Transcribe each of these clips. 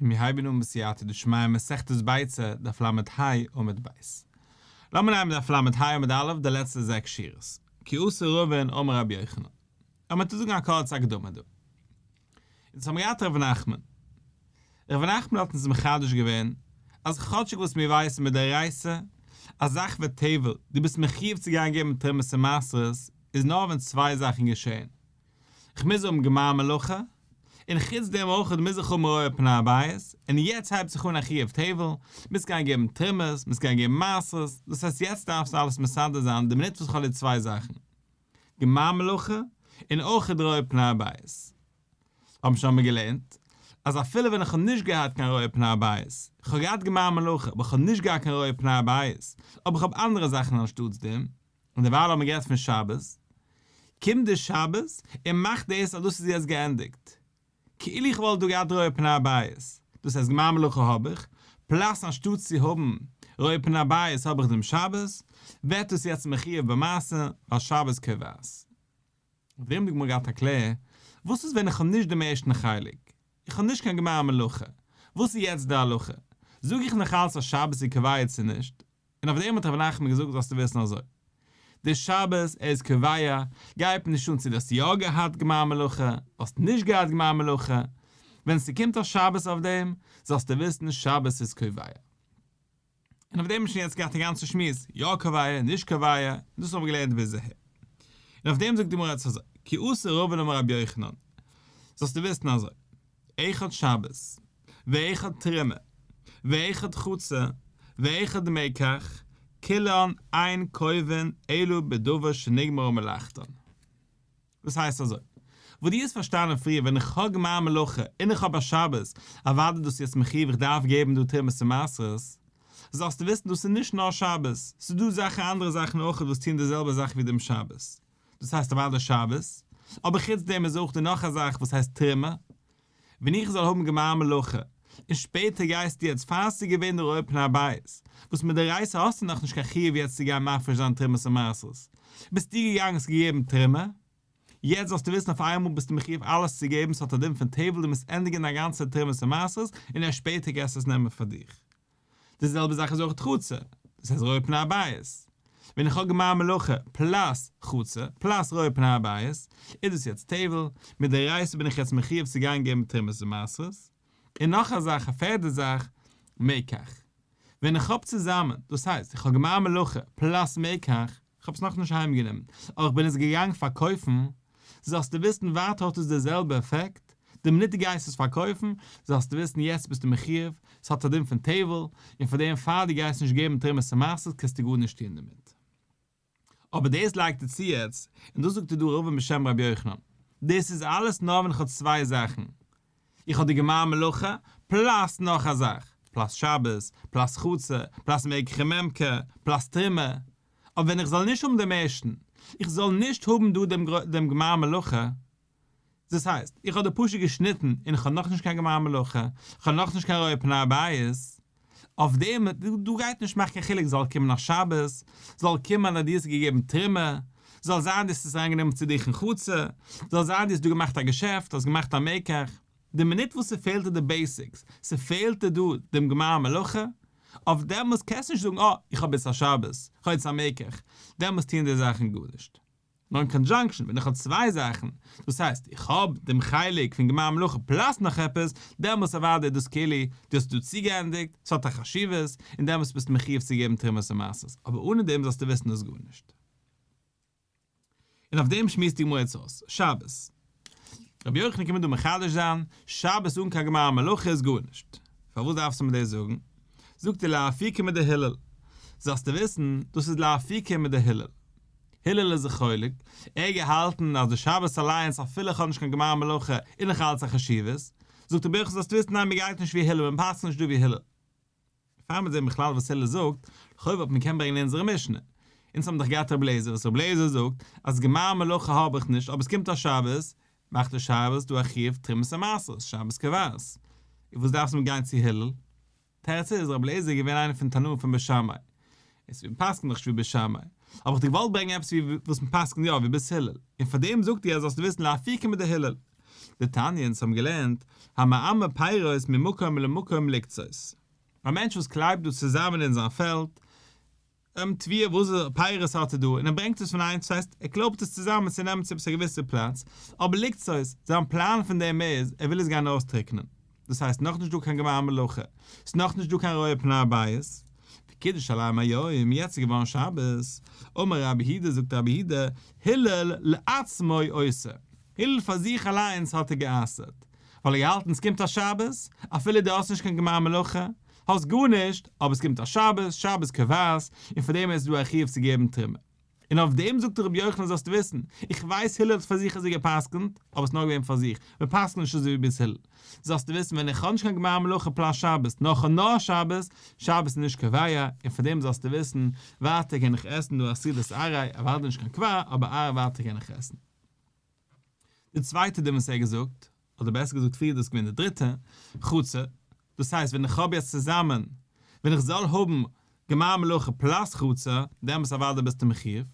און מיר הייבן אן בסייעתא דשמיא מסכת ביצה, דף ל"ה עמוד ב'. לאמיר נעמען דף ל"ה עמוד א' די לעצטע זעקס שורות, כי אתא רבין אמר רבי יוחנן. לאמיר צו זאגן א קורצע הקדמה דא. אונז האבן געהאט ר' נחמן. ר' נחמן האט אונז מחדש געווען אז כאטשיג וואס מיר ווייסן מדאורייתא א זאך ווערט טבל, דו ביסט מחיוב צו גיין געבן תרומות און מעשרות, איז נאר ווען צוויי זאכן געשען. כ'מוז האבן גמר מלאכה, און חוץ דעם אויך מוז איך האבן רואה פני הבית, און יעצט הייבט זיך אן א חיוב טבל, מוזט גיין געבן תרומות, מוזט גיין געבן מעשרות, דאס הייסט יעצט דארפסטו אלעס מסדר זיין די מינוט וואס כ'האב די צוויי זאכן, גמר מלאכה, און אויך רואה פני הבית. האבן שוין מיר געלערנט, אז אפילו ווען איך האב נישט געהאט קיין רואה פני הבית, איך האב געהאט גמר מלאכה, אבער איך האב נישט געהאט קיין רואה פני הבית, אבער איך האב אנדערע זאכן אנשטאטס דעם, און דערווייל האבן מיר גערעדט פון שבת, קומט די שבת און מאכט דאס אז דאס איז יעצט געענדיגט, כאילו איך וואלט דא געהאט רואה פני הבית, דאס הייסט גמר מלאכה האב איך, plus אנשטאט צו האבן רואה פני הבית האב איך דעם שבת, ווערט דאס יעצט מחיוב במעשר, ווייל שבת קובעת. אויף דעם האט די גמרא געהאט א קלער, וואס איז ווען איך האב נישט דעם ערשטן חלק? איך האב נישט קיין גמר מלאכה, וואס איז יעצט די הלכה? זאג איך נאך אלץ אז שבת איז קובע צו נישט? און אויף דעם האט רבי נחמן געזאגט זאלסטו וויסן אזוי, די שבת ער איז קובע, גייט נישט אן צו דו האסט יא געהאט גמר מלאכה, האסט נישט געהאט גמר מלאכה, ווען ס'קומט א שבת אויף דעם, זאלסטו וויסן שבת איז קובע. און אויף דעם האט שוין יעצט געהאט א גאנצע שמועס, יא קובע, נישט קובע, און דאס האבן מיר געלערנט ביז אהער. און אויף דעם זאגט די גמרא יעצט אזוי, כי אתא רבין אמר רבי יוחנן, זאלסטו וויסן אזוי, אחד שבת, ואחד תרומה, ואחד חצר, ואחד מקח, כולן אין קובעין אלא בדבר שנגמרה מלאכתן. דאס הייסט אזוי, וואס דו האסט פארשטאנען פריער ווען איך האב גמר מלאכה און איך האב א שבת, אוודאי דאס יעצט מחיוב איך דארף געבן דא תרומות און מעשרות, זאלסטו וויסן דאס איז נישט נאר שבת, ס'איז דא זאכן אנדערע זאכן אויך וואס טוען די זעלבע זאך ווי דעם שבת. דאס הייסט אוודאי שבת, אבער חוץ דעם איז אויך דא נאך א זאך וואס הייסט תרומה, ווען איך זאל האבן גמר מלאכה, און שפעטער גייסטו יעצט פאר ס'איז געווען די רואה פני הבית, וואס מדאורייתא האסטו נאכנישט קיין חיוב יעצט צו גיין מפריש זיין תרומות און מעשרות, ביסטו געגאנגען האסט געגעבן תרומה, יעצט זאלסטו וויסן אויף איינמאל ביסטו מחיוב אלעס צו געבן ס'האט א דין פון טבל דו מוזט ענדיגן דיין גאנצע תרומות און מעשרות און ערשט שפעטער גייסטו עס נעמען פאר דיך. די זעלבע זאך איז אויך חצר, דאס הייסט רואה פני הבית. ווען איך האב גמר מלאכה plus חצר plus רואה פני הבית, איז דאס יעצט טבל, מדאורייתא בין איך יעצט מחיוב צו גיין געבן תרומות ומעשרות. און נאך א זאך א פערדע זאך, מקח. ווען איך האב צוזאמען, דאס הייסט איך האב גמר מלאכה plus מקח, כ'האב עס נאכנישט אהיימגענומען, אבער איך בין עס געגאנגען פארקויפן, זאלסטו וויסן ווייטער האט עס די זעלבע עפעקט, די מינוט דו גייסט עס פארקויפן, זאלסטו וויסן יעצט ביסטו מחיוב, ס'האט א דין פון טבל, און פאר דעם פאר דו גייסט נישט געבן תרומות און מעשרות קענסטו גארנישט טון דערמיט. אבער דאס לייגט ער צו יעצט, און דאס זאגט ער דא רבין בשם רבי יוחנן, דאס איז אלעס נאר ווען איך האב צוויי זאכן, איך האב די גמר מלאכה, plus נאך א זאך, plus שבת, plus חצר, plus מקח וממכר, plus תרומה. אבער ווען איך זאל נישט האבן דעם ערשטן, איך זאל נישט האבן דא דעם דעם גמר מלאכה, דאס הייסט, איך האב דא פשוט געשניטן און איך האב נאכנישט קיין גמר מלאכה, איך האב נאכנישט קיין רואה פני הבית, אויף דעם, דא גייט נישט מאכן קיין חילוק זאל קומען א שבת, זאל קומען אז דו האסט געגעבן תרומה, זאל זיין דו האסט עס אריינגענומען צו דיך אין חצר, זאל זיין דו האסט דא געמאכט א געשעפט, האסט געמאכט א מקח, די מינוט וואס ס'פעלט דיר די basics, ס'פעלט דיר דא דעם גמר מלאכה, אויף דעמאלס קענסטו נישט זאגן אה, איך האב יעצט א שבת, איך האב יעצט א מקח, דעמאלס טוען די זאכן גארנישט. נאר אין conjunction ווען איך האב צוויי זאכן, דאס הייסט איך האב דעם חלק פון גמר מלאכה plus נאך עפעס, דעמאלס אוודאי איז דאס כאילו דו האסט דא צוגעענדיגט, ס'האט א חשיבות, און דעמאלס ביסטו מחיוב צו געבן תרומות און מעשרות, אבער אנע דעם זאלסטו וויסן דאס גארנישט. און אויף דעם שמועסט די גמרא יעצט אויס, שבת. רבי יוחנן קומט דא מחדש זיין, שבת אן קיין גמר מלאכה איז גארנישט. פארוואס דארפסטו מיר דאס זאגן? זאגט ער לאפוקי מדהלל. זאלסטו וויסן, דאס איז לאפוקי מדהלל. הלל איז זיך חולק, ער האט געהאלטן אז די שבת אליינס אפילו איך האב נישט קיין גמר מלאכה איז נאך אלץ א חשיבות, זאגט רבי יוחנן זאלסטו וויסן ניין מען גייט נישט ווי הלל מען פסק'נט נישט דא ווי הלל. פאר מיר זעהן בכלל וואס הלל זאגט, לכאו' וואלט מען קען ברענגען אין אונזערע משנה. אונז האבן דאך געהאט רבי אליעזר וואס רבי אליעזר זאגט אז גמר מלאכה האב איך נישט אבער עס קומט א שבת, מאכט די שבת דא א חיוב תרומות ומעשרות, שבת קובעת. און וואס דארפסטו גיין צו הלל? תירוץ איז, רבי אליעזר איז געווען איינער פון תנאים פון בית שמאי. איז ווי מ'פסק'נט דאך נישט ווי בית שמאי. אבער איך האב געוואלט ברענגען עפעס ווי וואס מ'פסק'נט יא ווי בית הלל. און פאר דעם זאגט ער אז זאלסטו וויסן לאפוקי מדהלל. דתניא, אונז האבן געלערנט, המעמר פירות ממקום למקום לקצות. א מענטש וואס קלייבט דא צוזאמען אין זיין פעלד, תבואה וואס פירות האט ער דא, און ער ברענגט עס פון איין, ס'הייסט ער קלויבט עס צוזאמען צו נעמען צו עפעס א געוויסע פלאץ, אבער לקצות, זיין פלאן פון דעם איז, ער וויל עס גיין אויסטריקענען. דאס הייסט נאכנישט דא קיין גמר מלאכה, ס'איז נאכנישט דא קיין רואה פני הבית. וקידש עליהם היום, יעצט איז געווארן שבת, אמר רבי יהודה זאגט רבי יהודה, הלל לעצמו אוסר, הלל פאר זיך אליינס האט ער גע'אסר'ט, ווייל ער האט געהאלטן ס'קומט א שבת, אפילו דו האסט נישט קיין גמר מלאכה, האסט גארנישט, אבער ס'קומט א שבת, שבת קובעת, און פאר דעם איז דא א חיוב צו געבן תרומה. און אויף דעם זאגט רבי יוחנן זאלסטו וויסן, איך ווייס הלל האט פאר זיך אזוי גע'פסק'נט, אבער ס'נאר געווען פאר זיך, מ'פסק'נט נישט אזוי ווי בית הלל. זאלסטו וויסן ווען איך האב נישט קיין גמר מלאכה פלאס שבת, נאר כ'האב נאר שבת, שבת איז נישט קובע, און פאר דעם זאלסטו וויסן, ווייטער קען איך עסן דא א סעודת עראי, אוודאי נישט קיין קבע, אבער עראי ווייטער קען איך עסן. די צווייטע דין וואס ער האט געזאגט, אדער בעסער געזאגט פריער דאס איז געווען די דריטע, חצר, דאס הייסט ווען איך האב יעצט צוזאמען, ווען איך זאל האבן גמר מלאכה פלאס חצר, דעמאלטס אוודאי ביסטו מחיוב,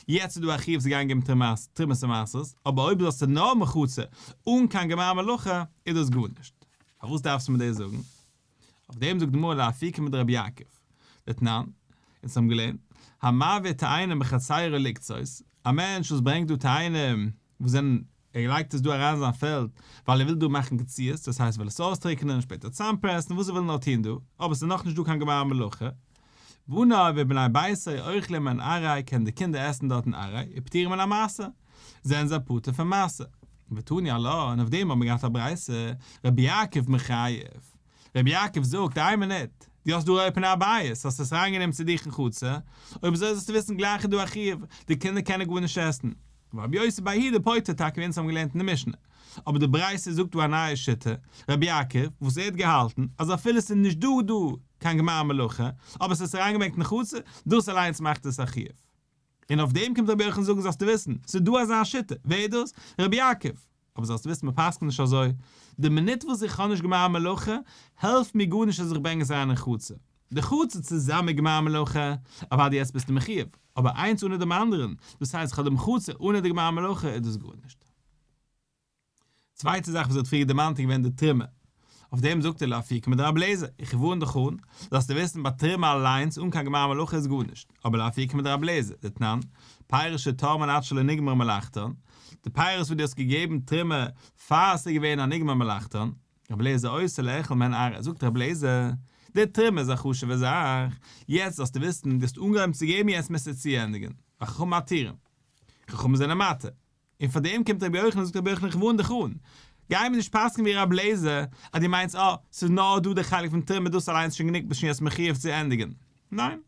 יעצט איז דא א חיוב צו גיין געבן תרומות ומעשרות, אבער אויב זאלסטו נאר האבן חצר אן קיין גמר מלאכה, איז דאס גארנישט. פארוואס דארפסטו מיר דאס זאגן? אויף דעם זאגט די גמרא לאפוקי מדרבי יעקב, דתנן, אונז האבן געלערנט, המעביר תאנים בחצירו לקצות, א מענטש וואס ברענגט דא תאנים וואס זענען, ער לייגט עס דא אריין אין זיין פעלד ווייל ער וויל דא מאכן קצירות, דאס הייסט ער וויל עס אויסטריקענען, שפעטער צוזאמפרעסן, וואס ער וויל נאר טון דא, אבער עס איז נאכנישט דא קיין גמר מלאכה. בניו ובני ביתו אוכלים מהן עראי קענען די קינדער עסן דארטן עראי, ופטורים מן המעשר, זענען זיי פטור פון מעשר. ותני עלה, און אויף דעם האבן מיר געהאט א ברייתא, רבי יעקב מחייב. רבי יעקב זאגט, איין מינוט, דו האסט דא רואה פני הבית, האסט עס אריינגענומען צו דיך אין חצר, אויב אזוי זאלסטו וויסן גלייך איז דא א חיוב, די קינדער קענען גארנישט עסן. ורבי יוסי בר יהודה פוטר טאקע ווי אונז האבן געלערנט אין די משנה. אבער די ברייתא זאגט דא א נייע שיטה, רבי יעקב, וואס ער האט געהאלטן אז אפילו עס איז נישט דא דא קיין גמר מלאכה, אבער עס איז אריינגעברענגט אין חצר, דאס אליינס מאכט עס א חיוב. און אויף דעם קומט רבי יוחנן זאגן זאלסטו וויסן, ס'איז דא אזא שיטה, ווער איז דאס? רבי יעקב. אבער זאלסטו וויסן מ'פסק'נט נישט אזוי, די מינוט וואס איך האב נישט גמר מלאכה, העלפט מיר גארנישט אז איך ברענג עס אריין אין חצר. די חצר צוזאמען מיט גמר מלאכה, אוודאי יעצט ביסטו מחיוב, אבער איינס אנע דעם אנדערן, דאס הייסט איך האב דעם חצר אנע די גמר מלאכה איז דאס גארנישט. צווייטע זאך וואס ער האט פריער דערמאנט איז געווען די תרומה. אויף דעם זאגט ער לאפוקי מדרבי אליעזר, איך ווארן דיך אן, זאלסטו וויסן ביי תרומה אליינס אן קיין גמר מלאכה איז גארנישט, אבער לאפוקי מדרבי אליעזר, דתנן, פירות שתרמן עד שלא נגמר מלאכתן, די פירות וואס דו האסט געגעבן תרומה פאר עס איז געווען א נגמר מלאכתן, רבי אליעזר אוסר לאכול מהן עראי, זאגט רבי אליעזר, די תרומה איז א חשוב'ע זאך, יעצט זאלסטו וויסן, דו האסט אנגעהויבן צו געבן יעצט מוזטו צוענדיגן, וחכמים מתירים, חכמים זענען מתיר, און פאר דעם קומט רבי יוחנן און זאגט רבי יוחנן איך ווארן דיך אן, גיי מיר נישט פסק'ן ווי רבי אליעזר, אז דו מיינסט אה, ס'איז נאר דא די חלק פון תרומה דאס אליינס איז שוין גענוג ביסט שוין יעצט מחיוב צו ענדיגן. ניין.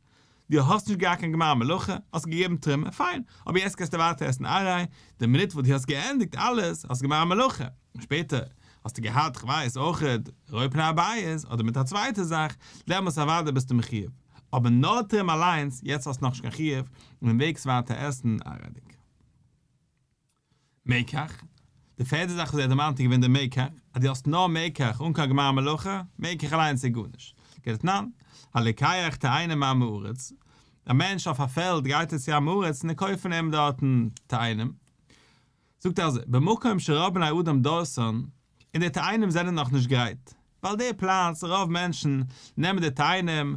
דו האסט נישט געהאט קיין גמר מלאכה, האסט געגעבן תרומה, פיין, אבער יעצט קענסטו ווייטער עסן עראי, די מינוט וואס דו האסט געענדיגט אלעס, האסט גמר מלאכה, און שפעטער האסטו געהאט כ'ווייס אויכעט רואה פני הבית אדער מיט א צווייטע זאך, דעמאלטס אוודאי ביסטו מחיוב, אבער נאר תרומה אליינס, יעצט האסטו נאכנישט קיין חיוב, און מעגסט ווייטער עסן עראי'דיג. מקח, די פערטע זאך וואס ער האט דערמאנט איז געווען די מקח, אז דו האסט נאר מקח אן קיין גמר מלאכה, מקח אליינס איז גארנישט. כדתנן, הלוקח תאנים מעם הארץ, א מענטש אויף א פעלד גייט ער צו עם הארץ און ער קויפט פון אים דארטן תאנים, זאגט ער אזוי, במקום שרוב בני אדם דורסן, און די תאנים זענען נאך נישט גרייט, ווייל די פלאץ רוב מענטשן נעמען די תאנים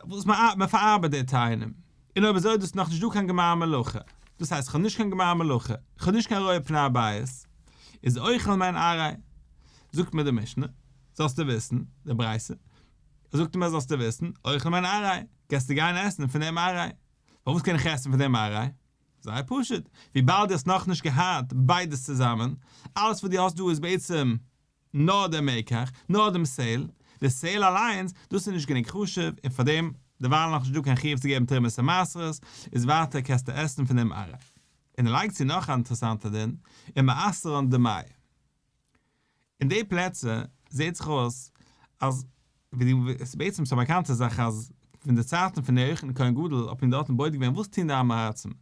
וואס מען פארארבעט די תאנים, און אויב אזוי איז דאס נאך נישט דא קיין גמר מלאכה, דאס הייסט כ'האב נישט קיין גמר מלאכה, כ'האב נישט קיין רואה פני הבית, איז אוכל מהן עראי, זאגט מיר די משנה, זאלסטו וויסן, די ברייתא, זאגט מיר זאלסטו וויסן, אוכל מהן עראי, קענסטו גיין עסן פון דעם עראי, פארוואס קען איך עסן פון דעם עראי? זייער פשוט, וויבאלד דו האסט נאכנישט געהאט ביידעס צוזאמען, אלעס וואס דו האסט דא איז בעצם נאר דער מקח, נאר דעם סעיל, דער סעיל אליינס, דאס איז נישט גענוג חשוב, און פאר דעם, דערווייל נאכנישט דא קיין חיוב צו געבן תרומות און מעשרות, איז ווייטער קענסטו עסן פון דעם עראי. און ער לייגט צו נאך א אינטערעסאנטע דין, ומעשרן דמאי. אין די פלעצער זעט זיך אויס אז ווי די עס איז בעצם ס'איז א באקאנטע זאך אז פון די צייטן פון יוחנן כהן גדול האט מען דארטן בודק געווען וואס טוהן די עם הארצים,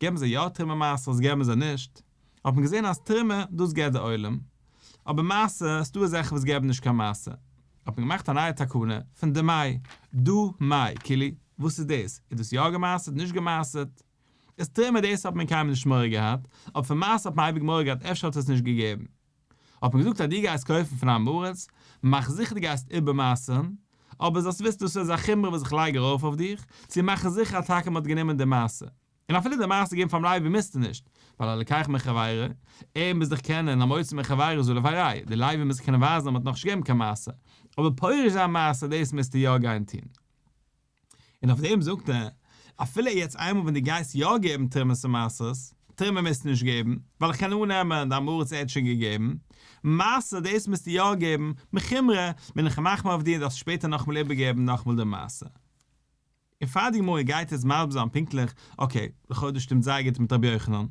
געבן זיי יא תרומה מעשרות געבן זיי נישט, האט מען געזען אז תרומה דאס געבט די עולם, אבער מעשר ס'דא אזעלכע וואס געבן נישט קיין מעשר, האט מען געמאכט א נייע תקנה פון דמאי, דא מאי, כאילו וואס איז דאס, איז דאס יא געמעשר'ט נישט געמעשר'ט? איז תרומה דאס האט מען קיינמאל נישט מורא געהאט, אבער פון מעשר האט מען אייביג מורא געהאט אפשר האט ער עס נישט געגעבן. האט מען געזאגט אז דו גייסט קויפן פון עם הארץ, מאך זיכער דו גייסט איבערמעשר'ן, אבער זאלסט וויסן דאס איז א חומרא וואס איך לייג ארויף אויף דיך, צו מאכן זיכער אז טאקע מען האט גענומען די מעשר. און אפילו די מעשר געבן פאר'ן לוי מוזטו נישט, ווייל הלוקח מחבירו, ער מוז דיך קענען, המוציא מחבירו איז עליו הראיה, די לוי מוז קענען ווייזן אז מען האט נאכנישט געגעבן קיין מעשר, אבער פורש זיין מעשר דאס מוזטו יא גיין טון. און אויף דעם זאגט ער, אפילו יעצט איינמאל ווען דו גייסט יא געבן תרומות ומעשרות, תרומה מוזטו נישט געבן, ווייל איך קען אננעמען די עם הארץ ער האט שוין געגעבן, מעשר דאס מוזטו יא געבן, מחומרא בין איך מחמיר אויף דיר דארפסט שפעטער נאכאמאל איבערגעבן נאכאמאל די מעשר. און פאר די גמרא גייט יעצט מסביר זיין פונקטליך, okay, לכאו' דאס שטימט זייער גוט מיט רבי יוחנן,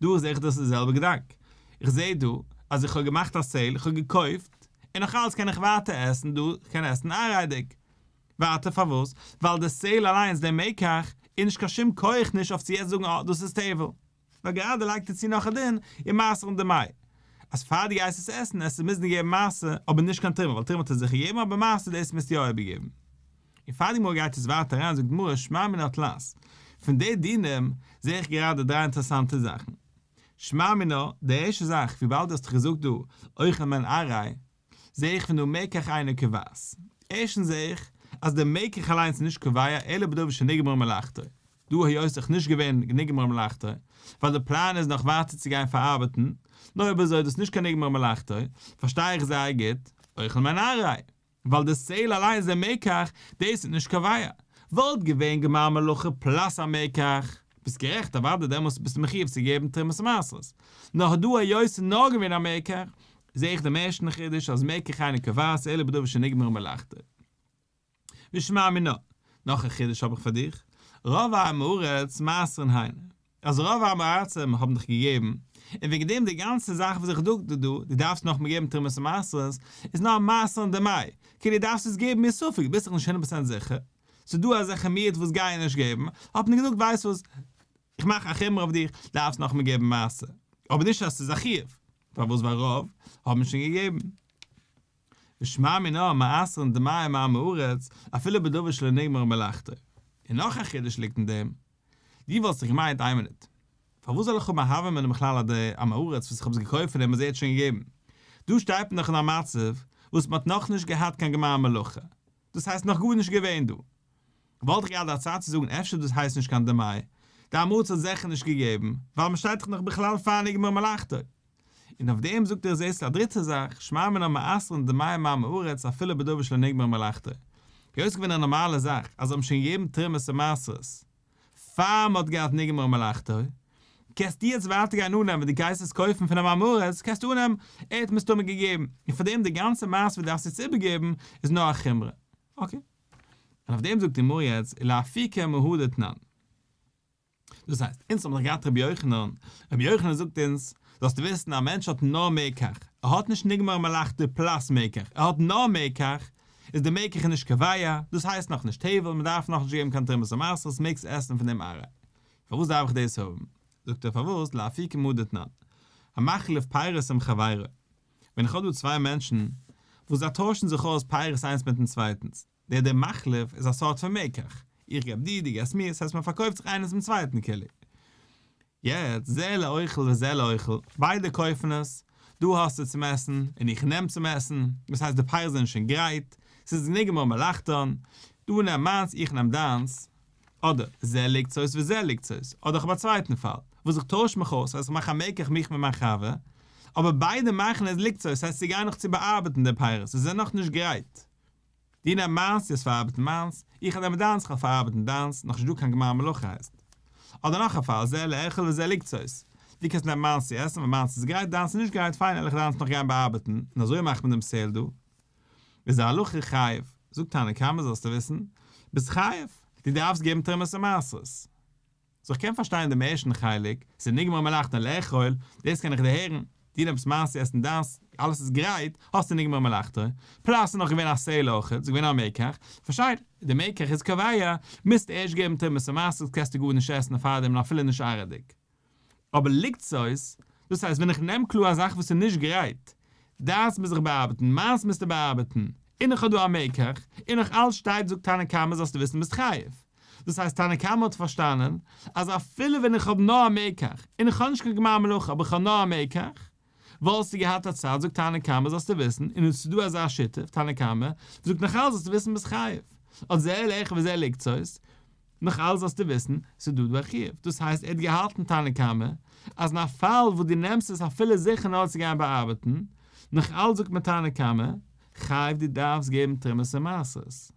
דא זעה איך דאס איז די זעלבע געדאנק, איך זעה דא אז איך האב געמאכט א sale, איך האב געקויפט, און נאך אלץ קען איך ווייטער עסן דא, איך קען עסן עראי'דיג. ווייטער פארוואס? ווייל די sale אליינס, דער מקח, איז נישט קיין שום כח נישט אויף צו יעצט זאגן אה דאס איז טבל. נאר גראדע לייגט ער צו נאך א דין, ומעשרין דמאי. אז פאר דו גייסט עס עסן, עסטו מוזן געבן מעשר, אבער נישט קיין תרומה, ווייל תרומה האט ער זיכער געגעבן, אבער מעשר דאס מוזטו יא איבערגעבן. און פאר די גמרא גייט עס ווייטער אריין זאגט די גמרא שמע מינה תלת. פון די דינים זעה איך גראדע דריי אינטערעסאנטע זאכן. שמע מינה, די ערשטע זאך, וויבאלד דו האסט דאך געזאגט דא, אוכל מעין עראי, זעה איך פון דא מקח אינו קובעת. ערשטנס זעה איך אז דער מקח אליינס איז נישט קובע אלא בדבר שנגמרה מלאכתו. דא היות ס'איז נישט געווען נגמרה מלאכתו, ווייל די פלאן איז נאך ווייטער צו גיין פארארבעטן, נאר אויב אזוי איז דאס נישט קיין נגמרה מלאכתו, פארשטיי איך זייער גוט, אוכל מעין עראי. ווייל די sale אליינס דער מקח, דאס איז נישט קובע. וואלט געווען גמר מלאכה plus א מקח, ביסט גערעכט אוודאי דעמאלס ביסטו מחיוב צו געבן תרומות ומעשרות. נאר דא היות ס'איז נאר געווען א מקח, זעה איך דעם ערשטן חידוש אז מקח אינו קובעת אלא בדבר שנגמרה מלאכתו. ושמע מינה, נאך א חידוש האב איך פאר דיך, רוב עם הארץ מעשרין הן, אז רוב עם הארצים האבן דיך געגעבן, און וועגן דעם די גאנצע זאך וואס איך זאג דיר דא, דו דארפסט נאכמער געבן תרומות ומעשרות, איז נאר מעשרין דמאי, כאילו דו דארפסט עס געבן מספק, דו ביסט דאך נישט הונדערט פראצענט זיכער, ס'איז דא אזעלכע מיעוט וואס גייען נישט געבן, האט מען געזאגט ווייסט וואס, איך מאך א חומרא אויף דיך, דארפסט נאכמער געבן מעשר, אבער נישט אז ס'איז א חיוב, פארוואס ווייל רוב האבן שוין געגעבן. ושמע מינה מעשרין דמאי מעם הארץ, אפילו בדבר שלא נגמרה מלאכתו. און נאך א חידוש ליגט אין דעם, דו וואלסט זיך געמיינט איין מינוט, פארוואס זאל איך האבן א הוה אמינא בכלל אז די עם הארץ וואס איך האב עס געקויפט פון אים אז ער האט שוין געגעבן? דא שטייט מען דאך אין א מצב וואס מען האט נאכנישט געהאט קיין גמר מלאכה, דאס הייסט נאך גארנישט געווען דא. וואלט איך געהאט די הצעה צו זאגן אפשר דאס הייסט נישט קיין דמאי, די עם הארץ האט זיכער נישט געגעבן, ווייל מען שטייט דאך נאך בכלל פאר נגמר מלאכתו. און אויף דעם זאגט ער זעסטו א דריטע זאך, שמע מינה מעשרין דמאי מעם הארץ אפילו בדבר שלא נגמרה מלאכתו. היות ס'געווען א נארמאלע זאך אז זיי האבן שוין געגעבן תרומות ומעשרות פאר מ'האט געהאט נגמרה מלאכתו, קענסטו יעצט ווייטער גיין אננעמען ווען דו גייסט עס קויפן פונעם עם הארץ קענסטו אננעמען ער האט מסתמא געגעבן, און פאר דעם די גאנצע מעשה וואס דו דארפסט יעצט איבערגעבן איז נאר א חומרא. okay. און אויף דעם זאגט די גמרא יעצט ולאפוקי מהא דתנן. דאס הייסט, אונז האבן דאך געהאט רבי יוחנן, רבי יוחנן זאגט אונז, זאלסטו וויסן א מענטש האט נאר מקח, ער האט נישט נגמר מלאכתו plus מקח, ער האט נאר מקח, איז די מקח נישט קובע, דאס הייסט נאכנישט טבל, מען דארף נאכנישט געבן קיין תרומות ומעשרות, מעגסט עסן פון דעם עראי. פארוואס דארף איך דאס האבן? זאגט ער פארוואס, לאפוקי מהא דתנן, המחליף פירות עם חברו, ווען איך האב דא צוויי מענטשן וואס זיי טוישן זיך אויס פירות איינס מיטן צווייטנס, דער דער מחליף איז א סארט פון מקח, איך געב דיר, דו געבסט מיר, ס'הייסט מען פארקויפט זיך איינער צום צווייטן כאילו. יעצט, זה לאוכל וזה לאוכל, ביידע קויפן עס, דא האסטו צום עסן, און איך נעם צום עסן, דאס הייסט די פירות זענען שוין גרייט, ס'איז נגמר מלאכתן, דו נעם מיינס איך נעם דיינס, אדער זה לקצות וזה לקצות, אדער איך האב א צווייטן פאל, וואס איך טויש מיך אויס, ס'הייסט איך מאך א מקח מיך מיט מיין חבר, אבער ביידע מאכן עס לקצות, ס'הייסט זיי גייען נאך צו באארבעטן די פירות, זיי זענען נאכנישט גרייט. דו נעם מיינס, דו האסט פארארבעטן מיינס, איך נעם דיינס, איך האב פארארבעטן דיינס, נאך נישט דא קיין גמר מלאכה הייסט. אדער נאך א פאל, זה לאכול וזה לקצות. דו קענסט נעמען מיינס צו עסן, ווייל מיינס איז גרייט, דיינס איז נישט גרייט, פיין, וועל איך דיינס נאך גיין באארבעטן, און אזוי מאכט מען דעם sale דא. איז די הלכה חייב, זאגט תנא קמא זאלסטו וויסן, ביסט חייב, דו דארפסט געבן תרומות ומעשרות. so איך קען פארשטיין דעם ערשטן חלק, ס'איז נגמר מלאכתו לאכול, דאס קען איך דערהערן, דו נעמסט מיינס צו עסן דיינס, אלעס איז גרייט, האסטו נגמר מלאכתו, plus ס'איז נאך געווען א sale אויכעט, ס'איז געווען א מקח, פארשטייט, די מקח איז קובע, מוזט ערשט געבן תרומות ומעשרות קענסטו גארנישט עסן פארדעם און אפילו נישט עראי'דיג. אבער לקצות, דאס הייסט ווען איך נעם קלאר א זאך וואס איז נישט גרייט, דיינס מוז איך באארבעטן, מיינס מוזטו באארבעטן, און איך האב דא א מקח, און נאך אלץ שטייט זאגט תנא קמא זאלסטו וויסן ביסט חייב. דאס הייסט תנא קמא האט פארשטאנען אז אפילו ווען איך האב נאר א מקח, און איך האב נישט קיין גמר מלאכה אבער איך האב נאר א מקח, וואלסטו געהאט א צד זאגט תנא קמא זאלסטו וויסן, און עס איז דא אזא שיטה, תנא קמא, זאגט נאך אלס זאלסטו וויסן ביסט חייב. אט זה לאכול וזה לקצות, נאך אלס זאלסטו וויסן, ס'איז דא דא א חיוב. דאס הייסט ער האט געהאלטן תנא קמא, אז אין א פאל וואס דו נעמסט עס אפילו זיכער נאר צו גיין באארבעטן, נאך אלס זאגט מיר תנא קמא, חייב דו דארפסט געבן תרומות און מעשרות.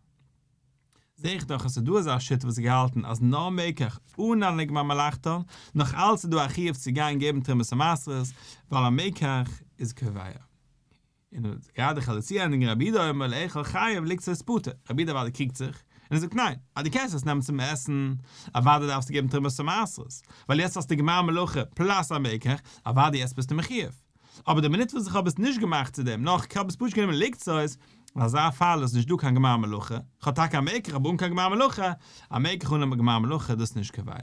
זעה איך דאך אז ס'איז דא אזא שיטה וואס האט געהאלטן אז נאר מקח אן א נגמר מלאכתן, נאך אלס איז דא א חיוב צו גיין געבן תרומות און מעשרות, ווייל א מקח איז קובע. און גראדע כ'וועל דיר צוענדיגן רבי יהודה אומר לאכול חייב לקצות פטור, רבי יהודה אוודאי קריגט זיך, און ער זאגט ניין, אז דו קענסט עס נעמען צום עסן, אוודאי דארפסטו געבן תרומות און מעשרות, ווייל יעצט האסטו גמר מלאכה פלאס א מקח, אוודאי יעצט ביסטו מחיוב. אבער די מינוט וואס איך האב עס נישט געמאכט צו דעם, נאר כ'האב עס פשוט גענומען לקצות, אין אזא פאל איז נישט דא קיין גמר מלאכה, כ'האב טאקע א מקח אבער אן קיין גמר מלאכה, א מקח אן א גמר מלאכה דאס איז נישט קובע.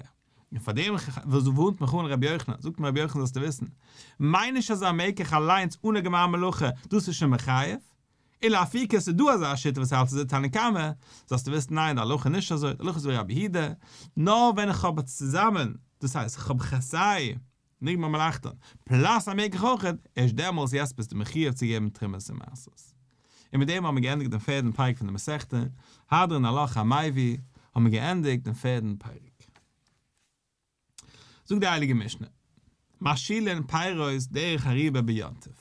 און פאר דעם וואס ווארנט מיך אן רבי יוחנן, זאגט מיר רבי יוחנן זאלסטו וויסן, מיין נישט אז א מקח אליינס אן א גמר מלאכה, דאס איז שוין מחייב, און לאפוקי עס איז דא אזא שיטה וואס האלט אזוי תנא קמא, זאלסטו וויסן ניין די הלכה איז נישט אזוי, די הלכה איז ווי רבי יהודה, נאר ווען איך האב עס צוזאמען, דאס הייסט איך האב סיי נגמר מלאכתן, פלאס א מקח אויכעט, ערשט דעמאלס יעצט ביסטו מחיוב צו געבן תרומות און מעשרות. און מיט דעם האבן מיר געענדיגט דעם פערדן פרק פון די מסכתא, הדרן עלך המביא, האבן מיר געענדיגט דעם פערדן פרק. זאגט די הייליגע משנה, משאילין פירות דרך אריבה ביום טוב.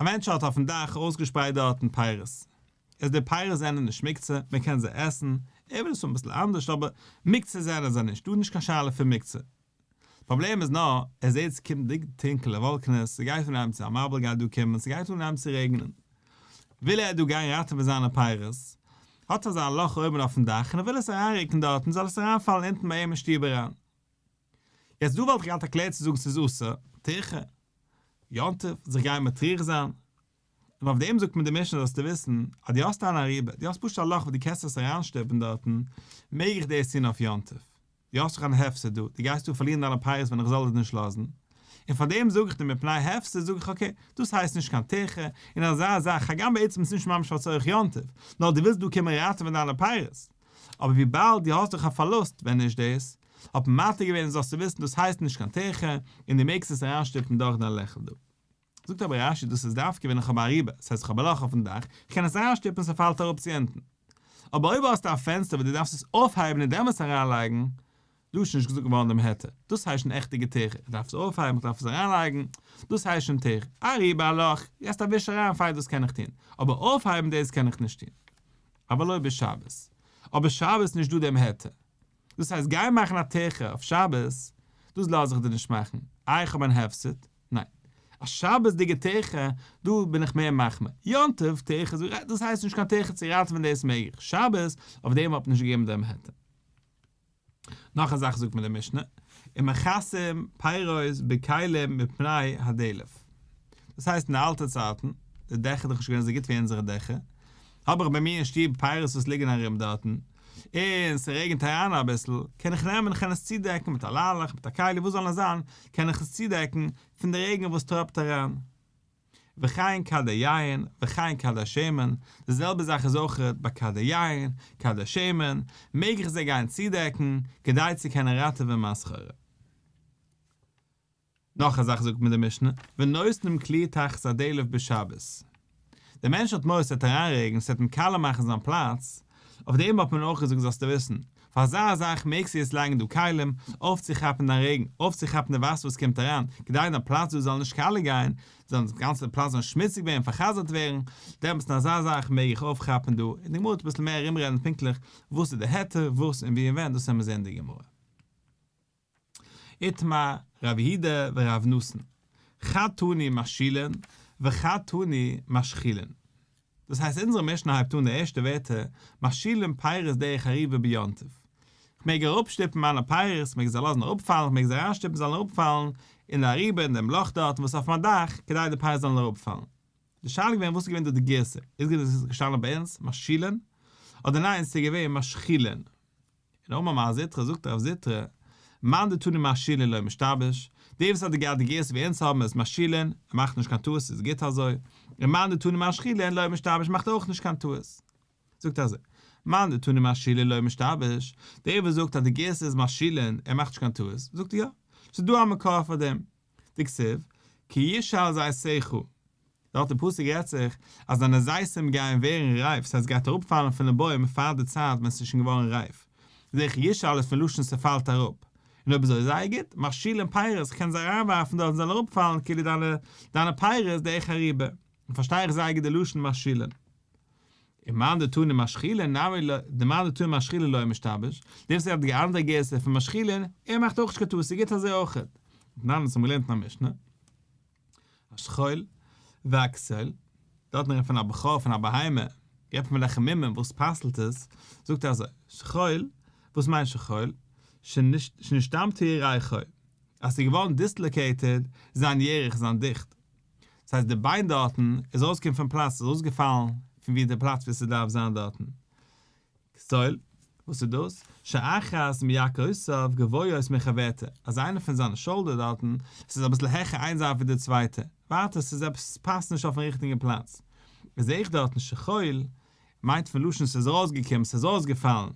א מענטש האט אויפן דאך אויסגעשפרייט דארטן פירות, איז די פירות זענען נישט מוקצה, מען קען זיי עסן, ער וויל עס האבן אביסל אנדערש, אבער מוקצה זענען זיי נישט, דא איז נישט קיין שאלה פון מוקצה. פראבלעם איז נאר, ער זעט ס'קומט דיק טונקעלע וואלקענעס, ס'גייט אנהייבן צו א מבול גייט דא קומען, ס'גייט אנהייבן צו רעגענען. וויל ער דא גיין ראטעווען זיינע פירות, האט אזא לאך אויבן אויפן דאך און ער וויל עס אריינרוקן דארטן זאל עס אריינפאלן אונטן ביי אים אין שטוב אריין. יעצט דא וואלט איך געהאט א קלער צו זאגן ס'איז אסור, טירחא, יום טוב, זיך גיין מטריח זיין. און אויף דעם זאגט מיר די משנה זאלסטו וויסן אז דו האסט אן אריבה, דו האסט פשוט א לאך וואס דו קענסט עס אריינשטופן דארטן, מעג איך דאס טון אויף יום טוב. דו האסט דאך אן הפסד דא, דו גייסט דא פארלירן דיינע פירות ווען איך זאל דיר נישט לאזן, און פאר דעם זאג איך דיר מפני הפסד זאג איך okay, דאס הייסט נישט קיין טירחא, און אזא זאך, הגם בעצם איז נישט ממש פאר צורך יום טוב, נאר דו ווילסט דא קומען ראטעווען דיינע פירות, אבער וויבאלד דו האסט דאך א פארלוסט ווען נישט דאס, האט מען מתיר געווען זאלסטו וויסן דאס הייסט נישט קיין טירחא, און דו מעגסט עס אריינשטופן דורך דיין לעכל דא. זאגט אבער רש"י דאס איז דווקא ווען איך האב א אריבה, ס'הייסט איך האב א לאך אויפן דאך, איך קען עס אריינשטופן ס'פאלט אראפ צו אונטן. אבער אויב האסטו א פענסטער וואס דו דארפסט עס אויפהייבן און דעמאלטס אריינלייגן, דא איז שוין נישט געזאגט געווארן דעם היתר, דאס הייסט שוין עכטיגע טירחא, איך דארף עס אויפהייבן, איך דארף עס אריינלייגן, דאס הייסט שוין טירחא. אריבה א לאך, געסט א וויש אריין פיין דאס קען איך טון, אבער אויפהייבן דאס קען איך נישט טון. אבל לא בשבת. אבער שבת איז נישט דא דעם היתר. דאס הייסט גיין מאכן א טירחא אויף שבת, דאס לאז איך דיר נישט מאכן, איי איך האב אן הפסד? ניין. א שבת'דיגע טירחא, דא בין איך מער מחמיר. יום טוב טירחא, דאס הייסט נישט קיין טירחא צו ראטעווען דאס מעג איך. שבת, אויף דעם האט מען נישט געגעבן דעם היתר. נאך א זאך זאגט מיר די משנה, ומכסים פירות בכלים מפני הדלף. דאס הייסט אין די אלטע צייטן, די דעכער איז דאך נישט געווען אזוי גוט ווי אונזערע דעכער, האב איך ביי מיר אין שטוב פירות וואס ליגן ארום דארטן, און ס'רעגנט אריין אביסל, קען איך נעמען איך קען עס צודעקן מיט א ליילעך, מיט א כלי, וואס זאל נאר זיין, קען איך עס צודעקן פון די רעגן וואס טראפט אריין. וכן כדי יין, וכן כדי שמן, די זעלבע זאך איז אויך ביי כדי יין, כדי שמן, מעג איך זיי גיין צודעקן, כדי צו קענען ראטעווען מיין סחורה. נאך א זאך זאגט מיר די משנה, ונותנים כלי תחת הדלף בשבת. דער מענטש האט מורא ס'וועט אריינרעגן, ס'וועט אים קאלע מאכן זיין פלאץ, אויף דעם האט מען אויך געזאגט זאלסטו וויסן, פאר אזא זאך מעגסטו יעצט לייגן דא כלים, אויפצוכאפן דיין רעגן, אויפצוכאפן די וואסער וואס קומט אריין, כדי דיין פלאץ דא זאל נישט קאלע גיין, זאל די גאנצע פלאץ זאל נישט שמוציג ווערן, פאר'חזר'ט ווערן, דעמאלטס אין אזא זאך מעג איך אויפכאפן דא, און די גמרא וועט אביסל מער ארומרעדן פונקטליך וואס איז די היתר, וואס און ווי און ווען, דאס וועלן מיר זען אין די גמרא. איתמר, רב יהודה ורב נתן, חד תני משאילין וחד תני משחילין. דאס הייסט אונזערע משנה הייבט אן די ערשטע ווערטער משאילין פירות דרך אריבה ביום טוב. כ'מעג אראפשטופן מיינע פירות, כ'מעג זיי לאזן אראפפאלן, כ'מעג זיי אריינשטופן זיי זאלן אראפפאלן אין די אריבה אין דעם לאך דארטן וואס איז אויף מיין דאך, כדי די פירות זאלן אראפפאלן. די שאלה איז געווען וואס איז געווען דא די גירסא, איז געווען דאס איז געשטאנען ביי אונז משאילין, אדער ניין ס'איז געווען משחילין. און אמר מר זוטרא זאגט רב זוטרא, מאן דתני משאילין לא משתבש, דער וואס האט געהאט די גירסא ווי אונז האבן עס משאילין, ער מאכט נישט קיין טעות ס'איז גוט אזוי, און מאן דתני משחילין לא משתבש מאכט אויך נישט קיין טעות. זאגט אזוי, מאן דתני משאילין לא משתבש, דער וואס זאגט אז די גירסא איז משאילין, ער מאכט נישט קיין טעות, זאגט יא, ס'איז דא א מקור פאר דעם, דכתיב. כי ישאל זיתיך, דארט אין פסוק רעדט זיך אז דיינע זיתים גייען ווערן רייף, ס'הייסט גייט אראפפאלן פונעם בוים פאר די צייט ווען ס'איז שוין געווארן רייף, זעה איך ישאל איז פון לשון ס'פאלט אראפ, און אויב אזוי זייער גוט, משאילין פירות, כ'קען זיי אריינווארפן דארט און זאלן אראפפאלן כאילו דיינע דיינע פירות דרך אריבה, און פארשטיי איך זייער גוט די לשון משאילין. ומאן דתני משחילין נמי לא, דמאן דתני משחילין לא משתבש, דער וואס האט די אנדערע גירסא פון משחילין, ער מאכט אויך נישט קיין טעות, ס'איז גוט אזוי אויכעט. תנן אונז האבן געלערנט אין א משנה. השכול והכתול, דארט רעדט מען פון א בכור פון א בהמה, רעדט מען פון וועלכע מומים וואס פסל'ט עס, זאגט ער אזוי, שכול, וואס מיינט שכול? שנשתמטה ירכו, אז ס'איז געווארן דיסלאקעיטעד זיין ירך, זיין דיכט, דאס הייסט די ביין דארטן איז ארויסגעקומען פון פלאץ, ס'איז ארויסגעפאלן פון ווי די פלאץ ווי ס'דארף זיין דארטן. כתול, וואס איז דאס? שאחת מירכותיו גבוהות מחברתה, אז איינע פון זיינע shoulder דארטן, עס איז אביסל העכער איין זייט ווי די צווייטע, ווייטער עס איז עפעס עס פאסט נישט אויפן ריכטיגן פלאץ. איז זעה איך דארטן שכול, מיינט פון לשון ס'איז ארויסגעקומען, ס'איז ארויסגעפאלן,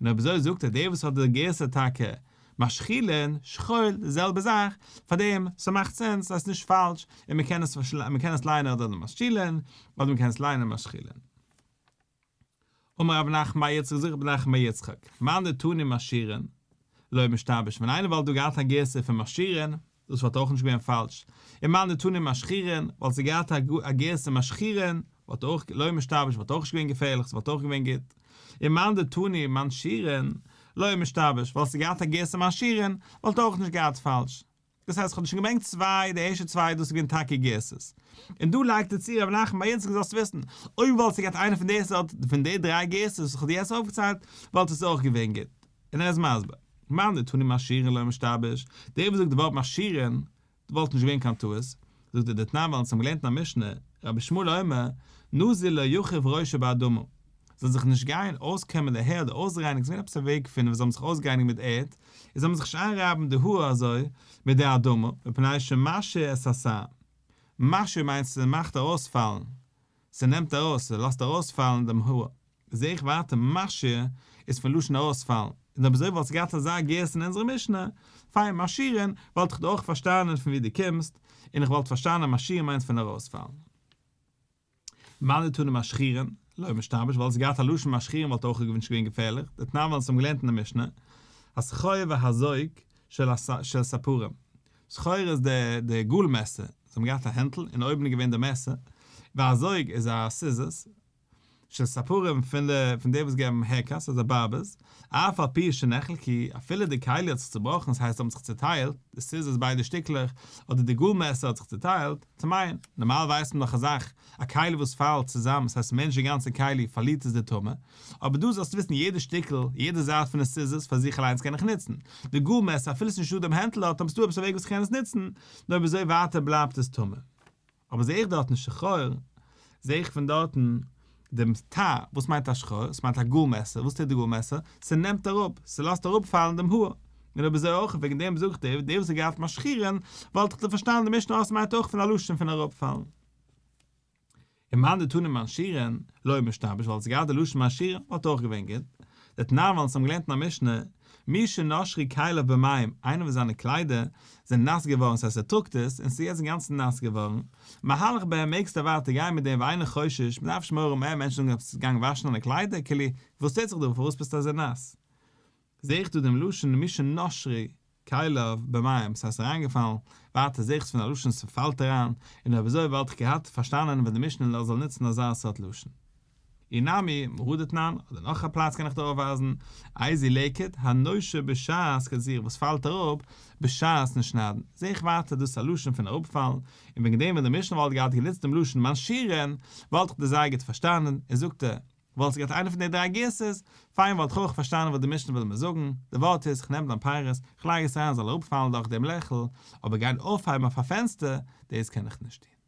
און אויב אזוי זאגט ער דער וואס האט די גירסא טאקע משחילין, שכול, די זעלבע זאך, פארדעם ס'מאכט sense אז ס'איז נישט פאלש, און מ'קען עס מ'קען עס ליינען אדער משתילין, אדער מ'קען עס ליינען משחילין. אמר רב נחמן בר יצחק זאגט רב נחמן בר יצחק, מאן דתני משירין, לא משתבש, ווען איינער וואלט דא געהאט א גירסא פון משירין, דאס וואלט אויך נישט געווען פאלש, און מאן דתני משחירין, וואלט זי געהאט א גירסא משחירין, וואלט אויך לא משתבש וואלט אויך נישט געווען געפערליך, ס'וואלט אויך געווען גוט, און מאן דתני מנשירין, לא משתבש, וואלט זי געהאט א גירסא מנשירין, וואלט אויך נישט געהאט פאלש. דאס הייסט איך האב דיר שוין געברענגט צוויי, די ערשטע צוויי דאס איז געווען טאקע גירסות. און דא לייגט ער צו ר' נחמן בר יצחק זאלסט וויסן, אויב וואלסטו געהאט איינע פון די סארט פון די דריי גירסות וואס איך האב דיר יעצט אויפגעציילט, וואלט עס אויך געווען גוט. און ער איז מסביר, מאן דתני משירין לא משתבש, דער וואס זאגט די ווארט משירין, וואלט נישט געווען קיין טעות, זאגט ער דתנן ווייל אונז האבן געלערנט אין א משנה, רבי ישמעאל אומר, נזיר לא יחוף ראשו באדמה, זאל זיך נישט גיין אויסקעמען די הער אדער אויסרייניגן, ס'איז געווען עפעס א וועג פון וואס זיי האבן זיך אויסגערייניגט מיט ערד, און זאל מען זיך נישט איינרייבן די האר אזוי מיט די אדמה, מפני שמשיר את השער. משיר מיינט ס'מאכט ארויספאלן, ס'נעמט ארויס, ס'לאזט ארויספאלן דעם האר. זעה איך ווייטער משיר איז פון לשון ארויספאלן, און אויב אזוי וואלסטו געהאט אזא גירסא אין אונזערע משנה, פיין משירין, וואלט איך אויך פארשטאנען פון ווי דו קומסט, און איך וואלט פארשטאנען משיר מיינט פון ארויספאלן. מאן דתני משחירין, לא משתבש, וואלט עס געהאט א לשון משחירין וואלט אויך נישט געווען געפערליך, דתנן ווייל אונז האבן געלערנט אין די משנה, הסכור והזוג של ספרים, סכור איז די גאל מעסער, זיי האבן געהאט א הענטל און אויבן איז געווען די מעסער, והזוג איז א scissors, של ספרים פון די פון די וואס געבן haircuts אדער barbers, אף על פי שנחלקו, אפילו די כלי האט זיך צובראכן, ס'הייסט זיי האבן זיך צוטיילט, די scissors ביידע שטיקלעך, אדער די גאל מעסער האט זיך צוטיילט, טמאין, נארמאל ווייסט מען דאך א זאך, א כלי וואס פאלט צוזאם, ס'הייסט מער נישט די גאנצע כלי, פארלירט עס די טומאה, אבער דא זאלסטו וויסן יעדע שטיקל, יעדע זייט פון די scissors פאר זיך אליינס קען איך נוצן, די גאל מעסער אפילו ס'נישטא דעם הענטל דארט אבער ס'דא עפעס א וועג וואס איך קען עס נוצן, נאר אויב אזוי ווייטער בלייבט עס טמא. אבער זעה איך דארטן שחור, זעה איך פון דארטן דעם תא, וואס מיינט א שחור? עס מיינט א גאל מעסער, וואס טוט די גאל מעסער? ס'נעמט אראפ, ס'לאזט אראפפאלן דעם האר. און אויב אזוי אויך וועגן דעם זאגט ער, דער וואס האט געהאט משחירין, וואלט איך דיר פארשטאנען די משנה אז ס'מיינט אויך פון א לשון פון אראפפאלן. און מאן דתני מנשירין, לא משתבש, וואלט עס געהאט די לשון מנשירין, וואלט אויך געווען גוט. דתנן ווייל אונז האבן געלערנט אין א משנה, מי שנשרו כליו במים, איינער וואס זיינע קליידער זענען נאס געווארן, ס'הייסט ער טראגט עס, און ס'איז יעצט אינגאנצן נאס געווארן, מהלך בהם מעגסטו ווייטער גיין מיט דעם ואינו חושש, מ'דארף נישט מורא האבן אה מענטשן זאגן אז ביסט געגאנגען וואשן דיינע קליידער, כאילו, וואס טוט זיך דא, פארוואס ביסטו אזוי נאס? זעה איך דא דעם לשון מי שנשרו כליו במים, ס'הייסט אריינגעפאלן, ווייטער זעה איך עס פון א לשון ס'פאלט אריין, און אויב אזוי וואלט איך געהאט פארשטאנען ווען די משנה זאל נוצן אזא סארט לשון. אי נמי, מהא דתנן, אדער נאך א פלאץ קען איך דיר אויפווייזן, איזהו לקט, הנושר בשעת קצירה וואס פאלט אראפ בשעת'ן שניידן, זעה איך ווייטער דאס איז א לשון פון אראפפאלן, און וועגן דעם ווען די משנה וואלט געהאט גענוצט דעם לשון מנשירין, וואלט איך דאס זייער גוט פארשטאנען, און זאגט ער, וואלסט געהאט איינע פון די דריי גירסאות, פיין וואלט איך אויך פארשטאנען וואס די משנה וויל מיר זאגן, די ווארט איז, כ'נעם דיין פירות, כ'לייג עס אריין זאל אראפפאלן דורך דעם לעכל, אבער גיין אויפהייבן אויף א פענסטער, דאס קען איך נישט טון.